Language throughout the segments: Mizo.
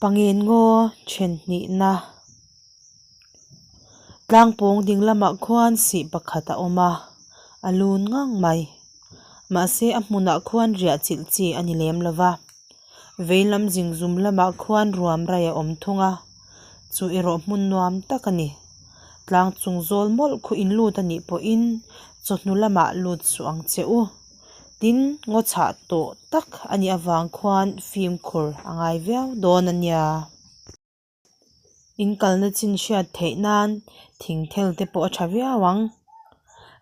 Pangen ngaw then hnihna tlangpawng ding lamah khuan sih pakhat a awm a, a lun ngang mai. Mahse a hmunah khuan riah chilh chi a ni lem lo va, veilam zingzum lamah khuan ruam rai a awm thung a, chu erawh hmun nuam tak a ni. Tlang chung zawl mawlh khu in lut a nih pawhin chawhnu lamah lut suh ang che u. Tin, ngaw chhah tawh tak a nih avang khuan fimkhur a ngai viau dawn a nia. In kalna chin hriat theih nan thing thel te pawh a tha viau ang.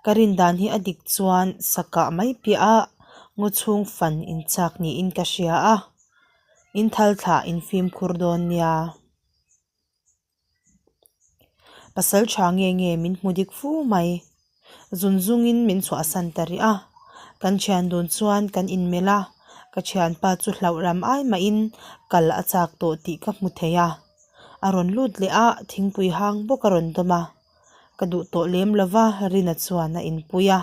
Ka rin dan hi a dik chuan sakah mai piah a ngaw chhung fan in chak niin ka hria a, in thal thlah in fimkhur dawn nia. Pasal tha nge nge min hmu dik fu mai. Zun zungin min chhuahsan ta rih a. Kan thian dun chuan kan inmelh a, ka thianpa chu hlauh ram ai mahin kal a chak tawh tih ka hmu thei a. A rawn lut leh a, thingpui hang bawk a rawn dawm a. Ka duh tawh lem lova Rina chuan a inpui a,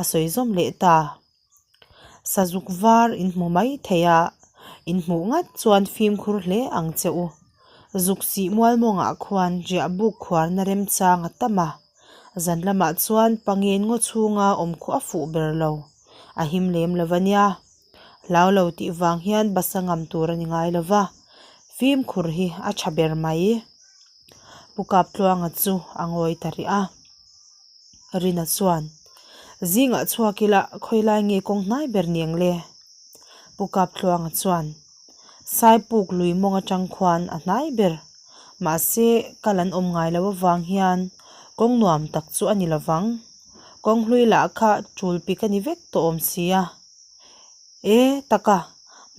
a sawi zawm leh ta. Sazuk var in hmu mai thei a, in hmuh ngat chuan fimkhur hle ang che u. Zuk sih mual mawngah khuan riah buk khuarna remchang a tam a, zan lamah chuan pangen ngaw chhunga awm khuh a fuh ber lo, a him lem lo a nia. Hlau lo tih vang hian basa ngam tur a ni ngai lo va, fimkhur hi a tha ber mai. Pu Kaptluanga chu a ngawi ta rih a. Rina chuan, Zingah chhuak ila khawilai nge kawng hnai ber ni ang le? Pu Kaptluanga chuan, Saipuk lui mawng atang khuan a hnai ber. Mahse, kal an awm ngai lo avang hian kawng nuam tak chu a ni lovang. Kawng hlui lah kha tul pik a ni vek tawh awm sia. E, taka,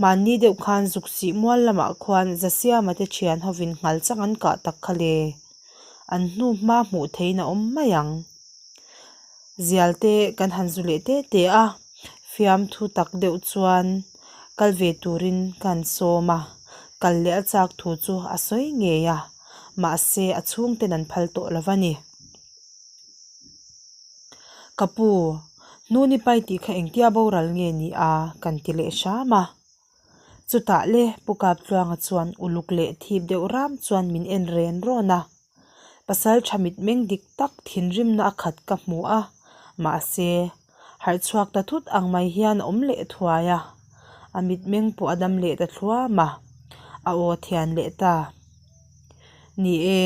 mahni deuh khan zuk sih mual lamah khuan Zasiama te thian hovin nghal chang an kah tak kha le. An hnu hma hmuh theihin a awm mai ang. Zial te kan han zu leh te te a, fiamthu tak deuh chuan kal ve turin ka han sawm a, kal leh a chak thu chu a sawi ngei a, mahse a chhungten an phal tawh lo va ni. Ka pu, Hnuni pai tih kha engtia boral nge ni a? kan ti leh hram a. Chutah le Pu Kaptluanga chuan uluk leh thip deuh ram chuan min en ren rawn a. Pasal tha mitmeng dik tak thinrimna a khat ka hmu a, mahse, harh chhuak ta thut ang mai hian a awm leh thuai a. A mitmeng pawh a dam leh ta thluam a, a aw thian leh ta. Ni e,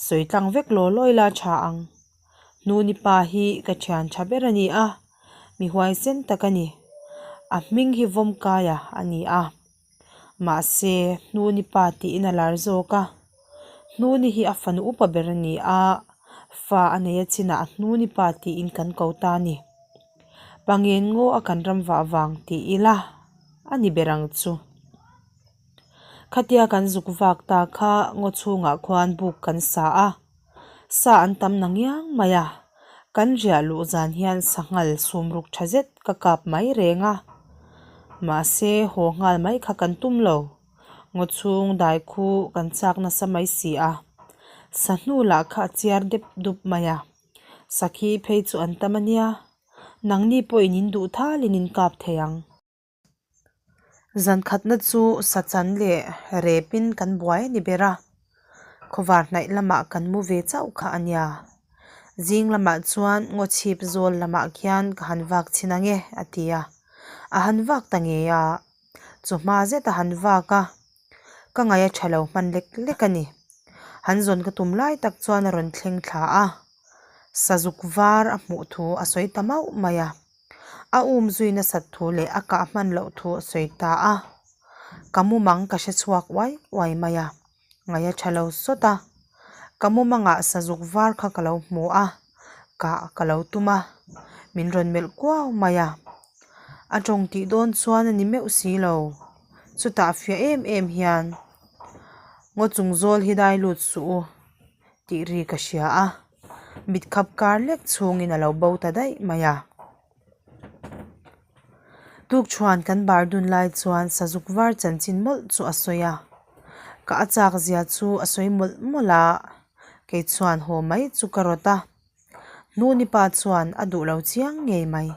sawi tlang vek law law ila tha ang. Hnuni pa hi ka thian tha ber a ni a, mi huaisen tak a ni. A hming hi Vawmkaia a ni a, mahse Hnuni pa tiin a lar zawk a. Hnuni hi a fanu upa ber a ni a, fa a nei a chinah Hnuni pa tiin kan ko ta a ni. Pangen ngaw a kan ram vah vang tih ila a ni ber ang chu. Khatia kan zuk vak ta kha ngaw chhungah khuan buk kan sa a. Sa an tam na ngiang mai a, kan riah luh zan hian sanghal sumruk tha zet ka kap mai reng a. Mahse haw nghal mai kha kan tum lo, ngaw chhung dai khu kan chak nasa mai si a. Sahnu lah kha a chiar dep dup mai a, sakhi phei chu an tam a nia, nangni pawhin in duh thalin in kap thei ang. Zan khatna chu sachan leh repin kan buai a ni ber a, khawvar hnaih lamah kan mu ve chauh kha a nia. Zing lamah chuan ngaw chhip zawl lamah khian ka han vak chhin ang e a ti a, a han vak ta ngei a, chawhma zet a han vak a, ka ngaih a tha lo hman lek lek a ni. Han zawn ka tum lai tak chuan a rawn thleng thla a, sazuk var a hmuh thu a sawi ta mauh mai a. A um zui nasat thu leh a kah hman loh thu a sawi ta a, ka mumang ka hre chhuak uai uai mai a, ngaih a tha lo sawt a, ka mumangah sazuk var kha ka lo hmu a, kah ka lo tum a, min rawn melh kuau mai a, a tawng tih dawn chuan a ni meuh si lo, chutah fiah em em hian ngaw chung zawl hi dai lut suh u tih ri ka hria a. Mit khap kar lek chhungin a lo bo ta daih mai a. Tukchhuan kan bar dun lai chuan sazuk var chanchin mawlh chu a sawi a. Ka a chak zia chu a sawi mawlh mawlh a, kei chuan haw mai chu ka rawt a. Hnuni pa chuan a duh lo chiang ngei mai.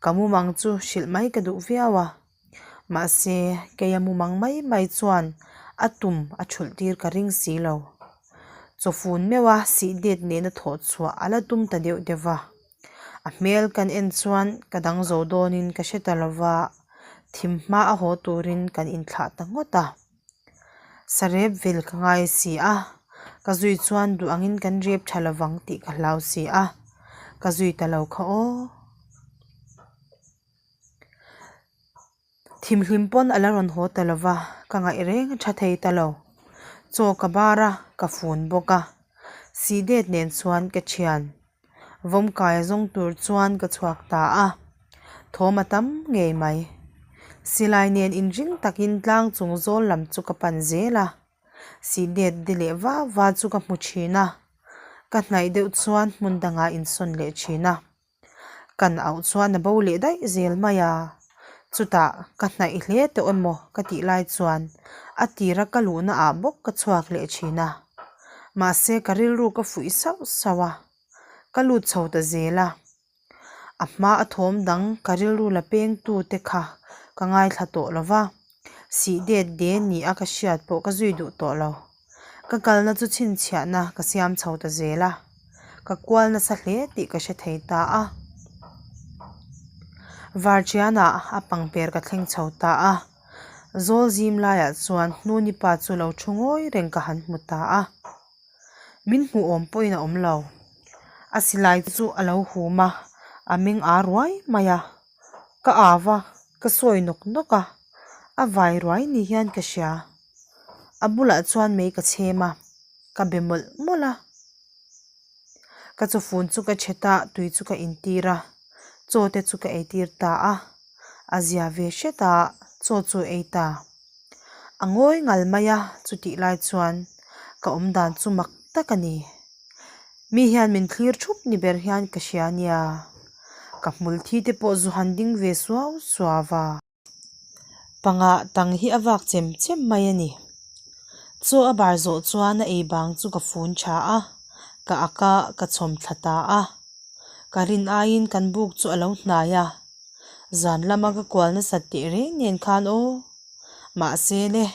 Ka mumang chu hrilh mai ka duh viau a. Mahse, kei a mumang mai mai chuan A tum a thulh tir ka ring si lo. Chawfun meuha sih det nena thawh chhuah a la tum ta deuh deuh va. A hmel kan en chuan ka dang zo dawnin ka hre ta lo va, thim hma a haw turin kan inthlah ta ngawt a. Sarep vel ka ngai si a, ka zui chuan duh angin kan rep tha lovang tih ka hlau si a, ka zui ta lo kha aw. Thimhlim pawn a la rawn haw ta lo va, ka ngaih reng a tha thei ta lo. Chaw ka bar a, ka fun bawk a. Sihdet nen chuan ka thian. Vawmkai a zawng tur chuan ka chhuak ta a, thawm a tam ngei mai. Silai nen inring takin tlang chung zawl lam chu ka pan zel a, sihdet de leh va va chu ka hmu thin a, ka hnaih deuh chuan hmun dangah insawn leh thin a. Kan auh chuan a bo leh daih zel mai a, chutah ka hnaih hle tawh emaw ka tih lai chuan a tira ka luhna ah bawk ka chhuak leh thin a, mahse ka rilru ka fuih sauh sauh a, ka lut chho ta zel a, a hma a thawm dang ka rilru la peng tu te kha ka ngaithla tawh lo va, sih det de ni a ka hriat pawh ka zui duh tawh lo. Ka kalna chu chhinchhiahna ka siam chho ta zel a, ka kual nasa hle tih ka hre thei ta a. Varṭianah a pangper ka thleng chho ta a, zawl zim laiah chuan hnuni pa chu lo thu ngawi reng ka han hmu ta a. Min hmuh awm pawhin a awm lo. A silai chu a lo hum a, a meng â ruai mai a. Ka âw a, ka sawi nawk nawk a, a vai ruai ni hian ka hria. A bulah chuan mei ka chhem a, ka be mawlh mawlh a. Ka chawfun chu ka chhet a, tui chu ka intir a, chaw te chu ka eitir ta a. A zia ve hret a, chaw chu a ei ta. A ngawi ngal mai a, chutih lai chuan ka awm dan chu mak tak a ni. Mi hian min thlir thup ni ber hian ka hria nia, ka hmul thi te pawh zu han ding ve suau suau a. Pangah tang hi a vak chem chem mai a ni. Chaw a bar zawh chuan a ei bang chu ka fun tha a, ka ak a, ka chhawm thla ta a. Ka rin aiin kan buk chu a lo hnai a, zan lama ka kual nasat teh reng nen khan aw. Mahse le,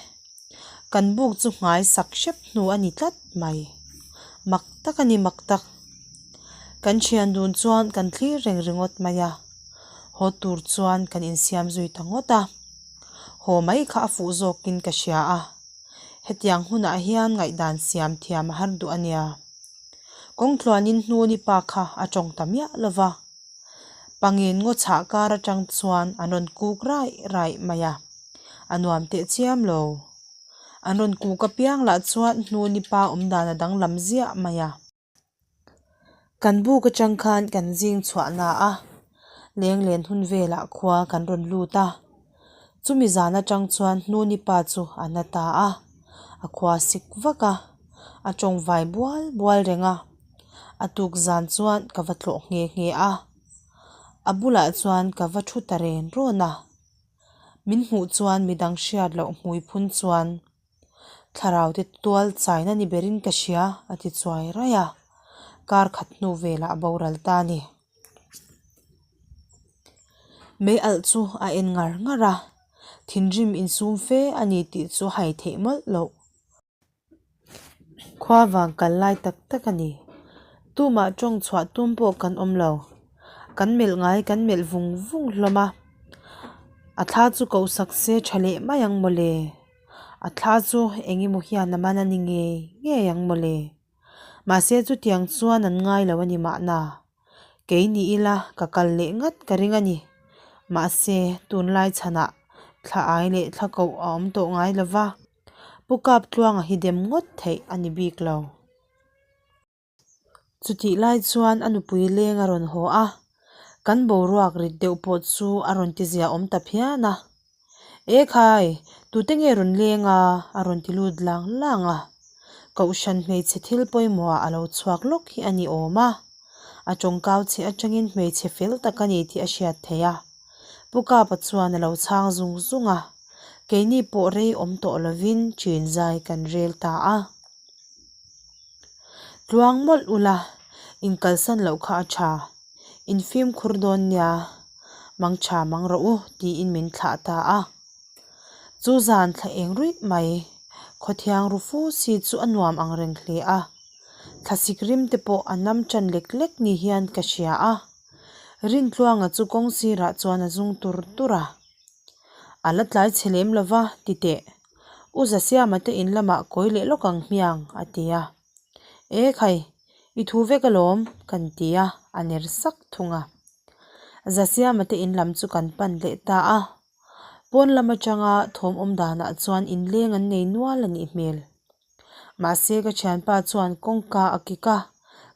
kan buk chu nghai sak hrep hnu a ni tlat mai. Mak tak a ni mak tak. Kan thian dun chuan kan thlir reng ringawt mai a, haw tur chuan kan insiam zui ta ngawt a. Haw mai kha a fuh zawkin ka hria a, hetiang hunah hian ngaihdan siam thiam a har duh a nia. Kawngtluanin hnuni pa kha a tawng ta miah lo va, pangin ngaw chhah kar atang chuan an rawn kuk raih raih mai a, a nuam teh chiam lo. An rawn kuk apiang lah chuan hnuni pa awmdan a danglam ziah mai a. Kan buk atang khan kan zing chhuah na a, lenglen hun velah khua kan rawn lut a. Chumi zan atang chuan hnuni pa chu a na ta a, a khua sik vak a, a tawng vai bual bual reng a. A tuk zan chuan ka va tlawh nghe nghe a, a bulah chuan ka va thu ta ren rawn a. Min hmuh chuan midang hriat loh hmui phun chuan Thlarau te tual chaina ni berin ka hria a ti chuai raih a, kar khat hnu velah a boral ta a ni. Mei alh chu a en ngar ngar a, thinrim insum fe a ni tih chu hai theih mawlh loh. Khua vang kal lai tak tak a ni. Tumah tawng chhuah tum pawh kan awm lo. Kan melh ngai kan melh vung vung hlawm a, a thla chu koh sak se tha leh mai ang mawle. A thla chu eng emaw hian a man a ni ngei ngei ang mawle. Mahse chutiang chuan an ngai lo a ni mahna. Kei ni ila ka kal leh ngat ka ring a ni. Mahse tunlai chhanah thla ai leh thla koh a awm tawh ngai lo va, Pu Kaptluanga hi dem ngawt theih a ni bik lo. Chutih lai chuan a nupui leng a rawn haw a, kan boruak rit deuh pawh chu a rawn ti zia awm ta phian a. E khai, tute nge rawn leng a? a rawn ti lut lang lang a. Kohhran hmeichhe thil pawimawhah a lo chhuak lawk hi a ni awm a. A tawngkau chhe atangin hmeichhe fel tak a ni tih a hriat theih a. Pu Kapa chuan a lo chhang zung zung a, keini pawh rei awm tawh lovin ṭin zai kan rel ta a. Tluang mawlh ula, inkalsan loh kha a tha. In fimkhur dawn nia, mang tha mang rawh u tiin min thlah ta a. Chu zan thla eng ruih mai. Khawthiang ru fu si chu a nuam ang reng hle a. Thlasik rim te pawh a nam ṭan lek lek ni hian ka hria a. Rintluanga chu kawng sirah chuan a zung tur tur a. A la tlai chhe lem lo va, ti teh. U Zasiama te in lamah kawi leh lawk ang hmiang, a ti a. E khai, i thu vek alawm, kan ti a, a ner sak thung a. Zasiama te in lam chu kan pan leh ta a. Pawn lam atanga thawm awm danah chuan inleng an nei nual a nih hmel. Mahse ka thianpa chuan kawngka a kik a,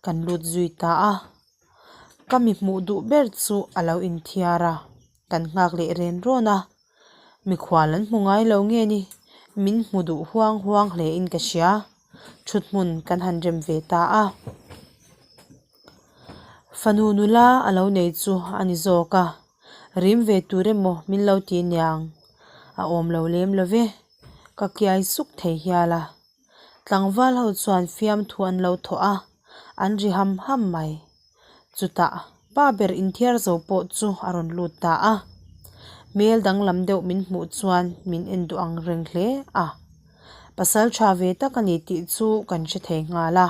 kan lut zui ta a. Ka mi hmuh duh ber chu a lo inthiar a, kan nghak leh ren rawn a. Mikhual an hmu ngai lo nge ni? Min hmu duh huang huang hle in ka hria. Thuthmun kan han rem ve ta a. Fanu nula a lo nei chu a ni zawk a, rim ve tur emaw min lo ti niang. A awm lo lem lo ve, ka kiai suk thei hial a. Tlangval ho chuan fiamthu an lo thawh a, an ri ham ham mai. Chutah pa ber inthiar zo pawh chu a rawn lut ta a. Hmel danglam deuh min hmuh chuan min en duh ang reng hle a. Pasal tha ve tak a ni tih chu kan hre thei nghal a.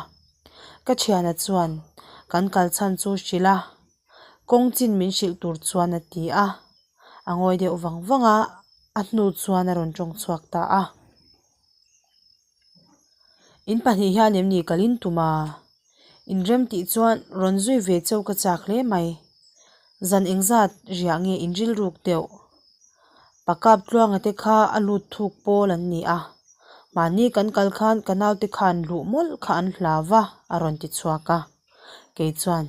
Ka thiana chuan kan kal chhan chu hrilh a, kawng chin min hrilh tur chuan a ti a. A ngawi deuh vang vang a, a hnu chuan a rawn tawng chhuak ta a. In pahnih hian em ni kalin tum a? Inrem tih chuan rawn zui ve cheu ka chak hle mai. Zan engzat riah nge in rilruk deuh? Pakap tluanga te kha a lut thuk pawl an ni a, mahni kan kal khan ka naute khan luh mawlh kha an hlau va a rawn ti chhuak a. Kei chuan,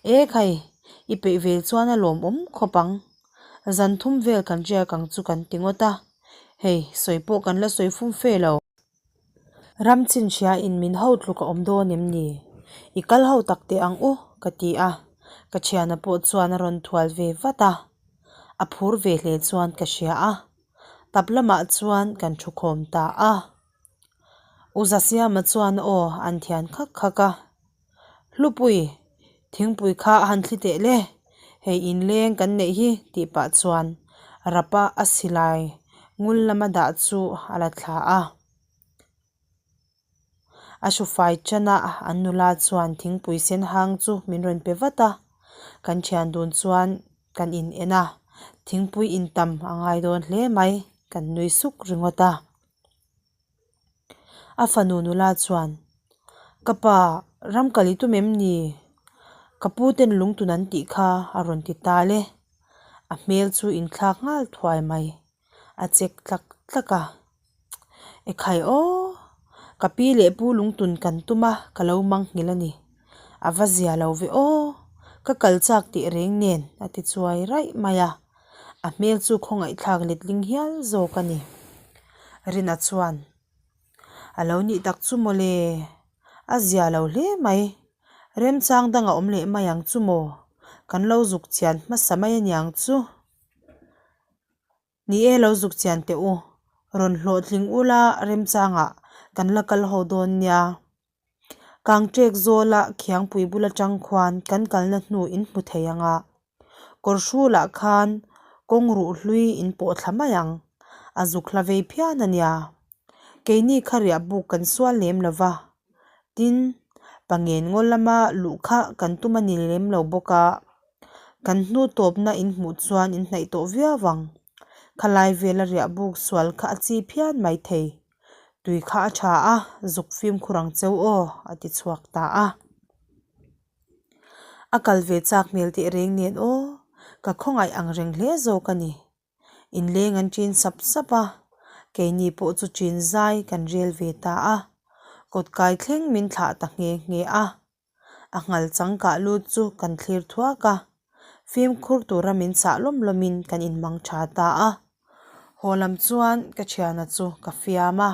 E khai, i peih vel chuan a lawmawm khawp ang. Zan thum vel kan riak ang chu kan ti ngawt a, hei sawi pawh kan la sawi fum fe lo. Ram chinhria in min ho tluk a awm dawn em ni? I kal ho tak teh ang u, ka ti a, ka thiana pawh chuan a rawn thual ve vat a. A phur ve hle chuan ka hria a, tap lamah chuan kan thu khawm ta a. U Zasiama chuan aw an thian khak khak a, Hlupui, thingpui kha a han thli teh le, hei inleng kan neih hi tih pah chuan rapa a silai ngul lama dah chu a la thla a. A hrufai tana an nula chuan thingpui sen hang chu min rawn pe vat a, kan thian dun chuan kan in en a, thingpui in tam a ngai dawn hle mai kan nui suk ringawt a. A fanu nula chuan, Ka pa, ram kal i tum em ni? Ka pu ten lungtun an tih kha a rawn ti tal e. A hmel chu inthlak nghal thuai mai. A chek tlak tlak a. Ekhai aw, ka pi leh pu lungtun kan tum a, ka lo mang nghilh a ni. A va zia lo ve aw, ka kal chak tih reng nen a ti chuai raih mai a. A hmel chu khawngaihthlak letling hial zawk a ni. Rina chuan, A lo nih tak chu maw le? A zia lo hle mai. Remchang dang a awm leh mai ang chu maw? Kan lo zuk chian hmasa mai a niang chu. Ni e lo zuk chian teh u. Rawn hlawhtling ula remchangah kan la kal ho dawn nia. Kangṭek zawla khiangpui bul aṭang khuan kan kalna hnu in hmu thei ang a, kawr hrulah khan kawng ruh hlui in pawh thla mai ang, a zuk hla vei phian a nia. Keini kha riah buk kan sual lem lo va, tin, pangen ngaw lama luh kha kan tum a ni lem lo bawk a, kan hnu tawpna in hmuh chuan in hnaih tawh viau ang. Khalai vela riah buk sual kha a chi phian mai thei. Tui kha a tha a, zuk fimkhur ang cheu aw, a ti chhuak ta a. A kal ve chak hmel teh reng nen aw, ka khawngaih ang reng hle zawk a ni. Inleng an ṭin sap sap a, keini pawh chu ṭin zai kan rel ve ta a. Kawtkai thleng min thlah ta nghe nghe a. A nghal changkah lut chu kan thlir thuak a, fimkhur tura min chah lawm lawmin kan inmang tha ta a. Haw lam chuan ka thiana chu ka fiam a.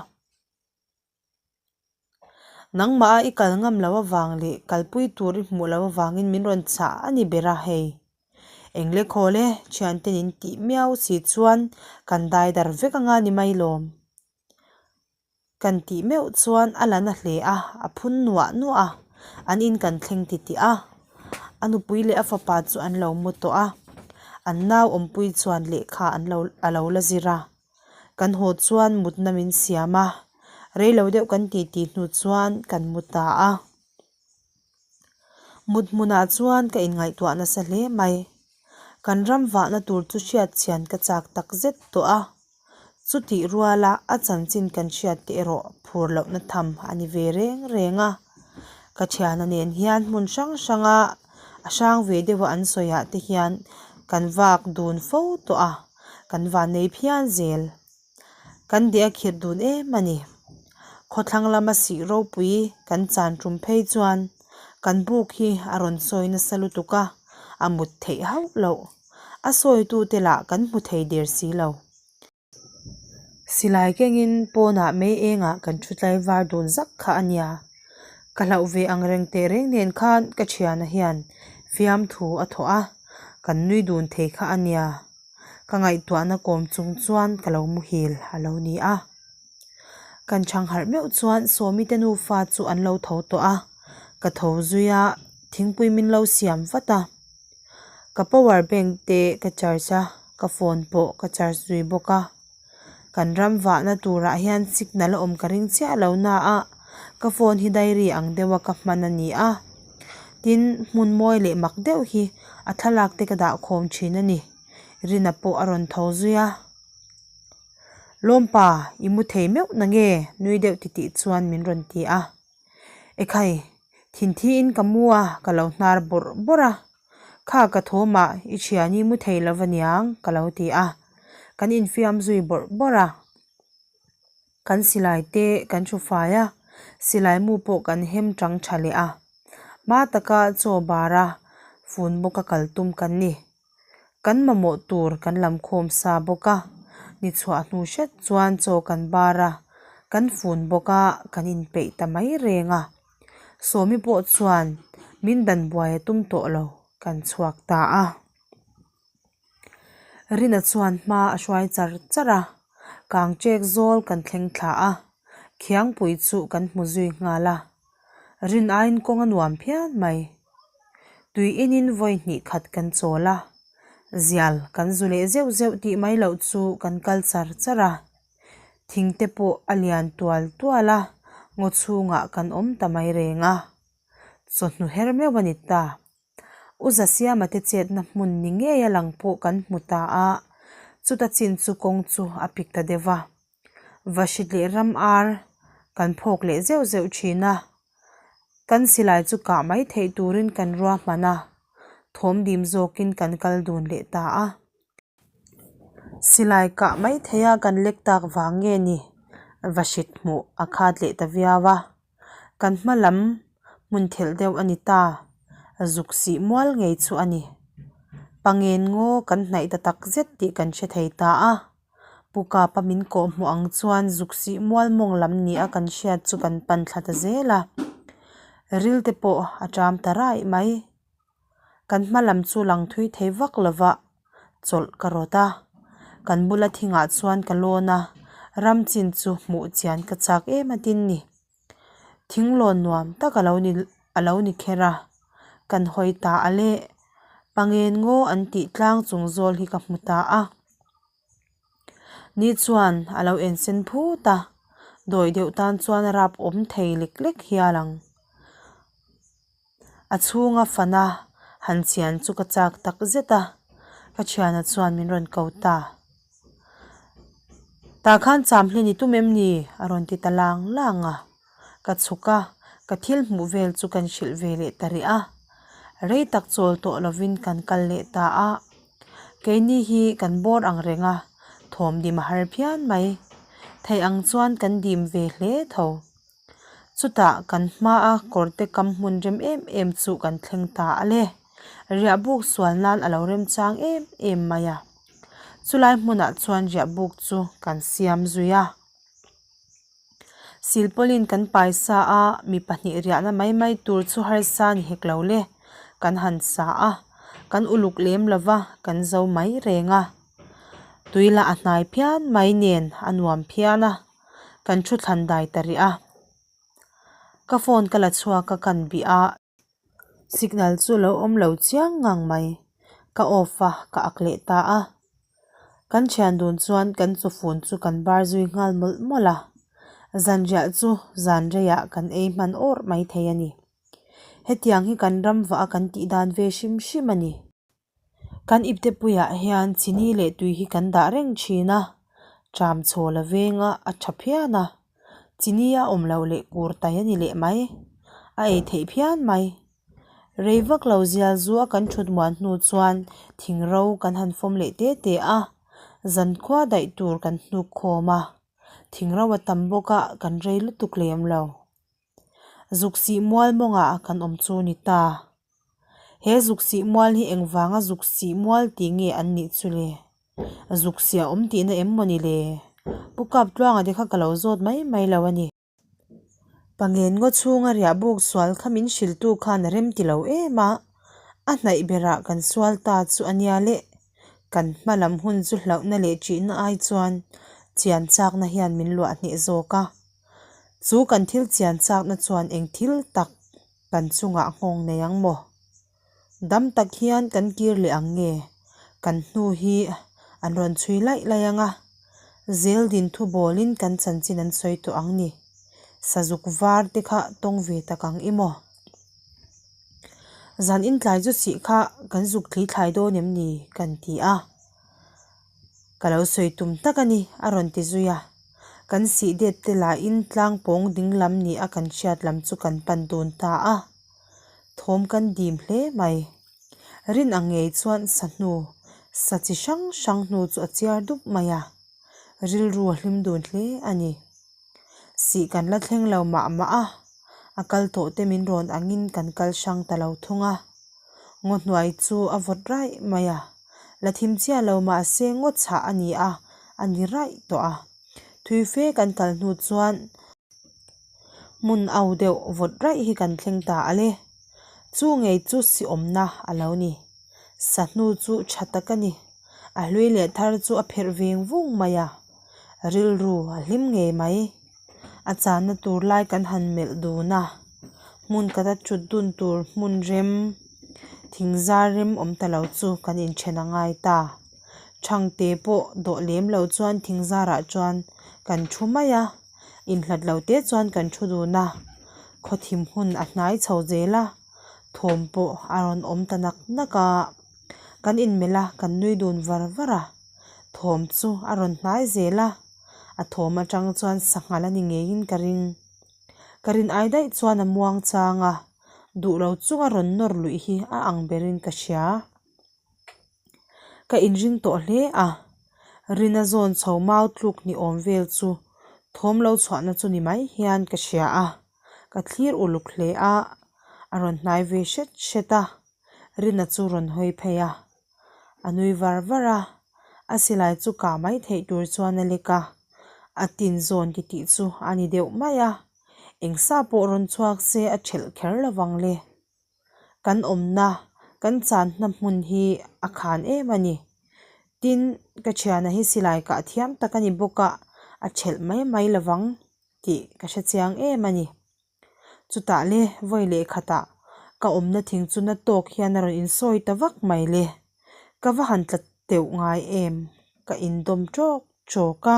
Nangmah a i kal ngam loh avang leh kalpui tur i hmuh loh avangin min rawn chah a ni ber a hei. Engle khawl e, thianten in tih miau si chuan kan dai dar vek anga ni mai lawm. Kan tih meuh chuan a la na hle a, a phun nuah nuah a, an in kan thleng ti tih a. A nupui leh a fapa chu an lo mu tawh a, an nau awmpui chuan lehkha an lo a lo la zir a. Kan haw chuan mutna min siam a, reilo deuh kan titi hnu chuan kan mu ta a. Mut hmunah chuan ka inngaihtuah nasa hle mai. Kan ram vahna tur chu hriat chhian ka chak tak zet tawh a. Chutih ruala a chanchin kan hriat te erawh phur lohna tham a ni ve reng reng a. Ka thiana nen hian hmun hrang hranga a hrang ve deuha an sawiah te hian kan vak dun fo tawh a, kan vannei phian zel. Kan deh a khirh dun em a ni. Khawthlang lama sih ropui kan chan tum phei chuan kan buk hi a rawn sawi nasa lutuk a, a mut theih hauh loh. A sawitute lah kan hmu thei der si lo. Silai kengin pawnah mei engah kan thu tlai var dun zak kha a nia. Ka hlauh ve ang reng teh reng nen khan ka thiana hian fiamthu a thawh a, kan nui dun thei kha a nia. Ka ngaihtuahna kawm chung chuan ka lo muhil a lo ni a. Kan chhang harh meuh chuan Sawmi te nufa chu an lo tho tawh a, ka tho zui a, thingpui min lo siam vat a. Ka power bank te ka charge a, ka phone pawh ka charge zui bawk a. Kan ram vahna turah hian signal a awm ka ring chiah lo na a, ka phone hi diary ang deuha ka hman a ni a. Tin, hmun mawi leh mak deuh hi a thlalak te ka dah khawm thin a ni. Rina pawh a rawn tho zui a. Lawmpa, i mu thei meuh na nge? nui deuh titih chuan min rawn ti a. Ekhai, thinthi in ka mu a, ka lo hnar bawrh bawrh a. Kha ka thawmah i thian i mu thei lo aniang ka lo ti a. Kan infiam zui bawrh bawrh a. Kan silai te kan thu fai a, silai mu pawh kan hem tang tha leh a. Hma taka chaw bara fun bawka kal tum kan ni. Kan mamawh tur kan lam khawm sa bawk a, ni chhuah hnu hret chuan chaw kan bar a, kan fun bawk a, kan inpeih ta mai reng a. Sawmi pawh chuan min dan buai a tum tawh lo, kan chhuak ta a. Rina chuan hma a hruai char char a, kang chek zawl kan thleng thla a, Khiangpui chu kan hmu zui nghal a. Rin aiin kawng a nuam phian mai. Tui inin vawi hnih khat kan chawl a, zial kan zu leh zeuh zeuh tih mai loh chu kan kal char char a. Thing te pawh a lian tual tual a, ngaw chhungah kan awm ta mai reng a. Chawhnu her meuh a ni ta. U Zasiama te chetna hmun ni ngei a lang pawh kan hmu ta a, chuta chin chu kawng chu a pik ta deuh va. Vahrit leh ram ar kan phawk leh zeuh zeuh thin a, kan silai chu kah mai theih turin kan ruahman a, thawm dim zawkin kan kal dun leh ta a. Silai kah mai theih a kan lek tak vang nge ni? Vahrit hmuh a khat leh ta viau a, kan hma lam hmun thelh deuh a ni ta, zuk sih mual ngei chu a ni. Pangen ngaw kan hnaih ta tak zet tih kan hre thei ta a. Pu Kapa min kawh hmuh ang chuan zuk sih mual mawng lam ni a kan hriat chu kan pan thla ta zel a, ril te pawh a ṭam ta raih mai. Kan hma lam chu lang thui thei vak lova chawlh ka rawt a, kan bula thingah chuan ka lawn a, ram chin chu hmuh chian ka chak em a tin ni. Thinglawn nuam tak a lo ni a lo ni kher a, kan hawi ta a le, Pangen ngaw an tih tlang chung zawl hi ka hmu ta a. Ni chuan a lo en sen phut a, dawi deuh tan chuan a rap awm thei lek lek hial ang. A chhunga fana han chian chu ka chak tak zet a, ka thiana chuan min rawn ko ta. Tah khan cham hlen i tum em ni? a rawn ti ta lang lang a. Ka chhuk a, ka thil hmuh vel chu kan hrilh ve leh ta rih a. Rei tak chawl tawh lovin kan kal leh ta a. Keini hi kan bawr ang reng a, thawm dim a har phian mai. Theih ang chuan kan dim ve hle tho. Chutah kan hmaa kawrte kam hmun rem em em chu kan thleng ta a le. Riah buk sual nan a lo remchang em em mai a. Chulai hmunah chuan riah buk chu kan siam zui a. Silpawlin kan paisa a, mi pahnih riahna mai mai tur chu harsa ni hek lo le. Kan han sa a, kan uluk lem lo va, kan zo mai reng a. Tui lah a hnai phian mai nen a nuam phian a. Kan thu thlan dai ta rih a. Ka phone ka la chhuak a kan bih a. Signal chu lo awm lo chiang ngang mai. Ka off a, ka ak leh ta a. Kan thian dun chuan kan chawfun chu kan bar zui nghal mawlh mawlh a, zanriah chu zan reiah kan ei hman awrh mai thei a ni. Hetiang hi kan ram vah a kan tih dan ve hrim hrim a ni. Kan iptepuiah hian chini leh tui hi kan dah reng thin a, ṭam chhawl a veng a, a ṭha phian a, chini a awm loh leh kur tai a ni leh mai, a ei theih phian mai. Rei vak lo zial zu a kan ṭhut muan hnu chuan thing ro kan han fawm leh te te a, zankhua daih tur kan hnuk khawm a, thing ro a tam bawk a kan rei lutuk lem lo. Zuk sih mual mawngah kan awm chu ni ta. He zuk sih mual hi engvanga zuk sih mual tih nge an nih chu le? Zuk sih a awm tihna em maw ni le? Pu Kaptluanga te kha ka lo zawt mai mai lo a ni. Pangen ngaw chhunga riah buk sual kha min hrilhtu khan a rem ti lo em a, a hnaih berah kan sual ta chu a nia le. Kan hma lam hun chu hlauhna leh ṭihna ai chuan chian chakna hian min luah hneh zawk a. Chu kan thil chian chakna chuan eng thil tak kan chungah nghawng nei ang maw? Dam tak hian kan kir leh ang nge? Kan hnu hi an rawn chhui laih laih ang a, zeldin thu bawlin kan chanchin an sawi tawh ang ni. Sazuk var te kha tawng ve tak ang i maw? Zan intlai chu sih kha kan zuk thli thlai dawn em ni? kan ti a. Ka lo sawi tum tak a ni, a rawn ti zui a. Kan sih det te lahin tlang pawng ding lam ni a kan hriat lam chu kan pan dun ta a. Thawm kan dim hle mai. Rin ang ngei chuan sa hnu, sa chi hrang hrang hnu chu a chiar dup mai a. Rilru a hlim dun hle a ni. Sih kan la thleng lo mah mah a, a kal tawh te min rawn angin kan kal hrang ta lo thung a. Ngaw hnuai chu a vawt raih mai a, la thim chiah lo mahse ngaw chhah a ni a, a ni raih tawh a. Thui fe kan kal hnu chuan hmun au deuh vawt raih hi kan thleng ta a le. Chu ngei chu si awmna a lo ni. Sa hnu chu tha tak a ni. A hlui leh thar chu a pherh veng vung mai a, rilru a hlim ngei mai. A channa tur lai kan han melh dun a, hmun kata thut dun tur hmun rem, thing zar rem awm ta lo chu kan inthen a ngai ta. Thangte pawh dawh lem lo chuan thing zarah chuan kan thu mai a, inhlat lo te chuan kan thu dun a, khawthim hun a hnai chho zel a, thawm pawh a rawn awm ta nak nak a, kan inmelh a, kan nui dun var var a, thawm chu a rawn hnai zel a. A thawm atang chuan sanghal a ni ngeiin ka ring. Ka rin ai daih chuan a muang chang a, duh lo chunga rawn nawr luih hi a ang berin ka hria. Ka inring tawh hle a, Rina zawn chho mau tluk ni awm vel chu thawm lo chhuahna chu ni mai hian ka hria a, ka thlir uluk hle a, a rawn hnai ve hret hret a, Rina chu rawn hawi phei a. A nui var var a, a silai chu kah mai theih tur chuan a lek a, a tin zawn ti tih chu a ni deuh mai a, eng sa pawh rawn chhuak se a thelh kher lo vang le. Kan awmna, kan channa hmun hi a khan em a ni. Tin, ka thiana hi silai kah thiam tak a ni bawk a, a thelh mai mai lo vang tih ka hre chiang em a ni. Chutah le vawi leh khatah ka awmna thing chu na tawk hian a rawn insawi ta vak mai le. Ka va han tla teuh ngai em? Ka indawm tawk tawk a.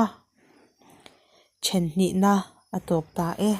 Then hnihna a tawp ta e.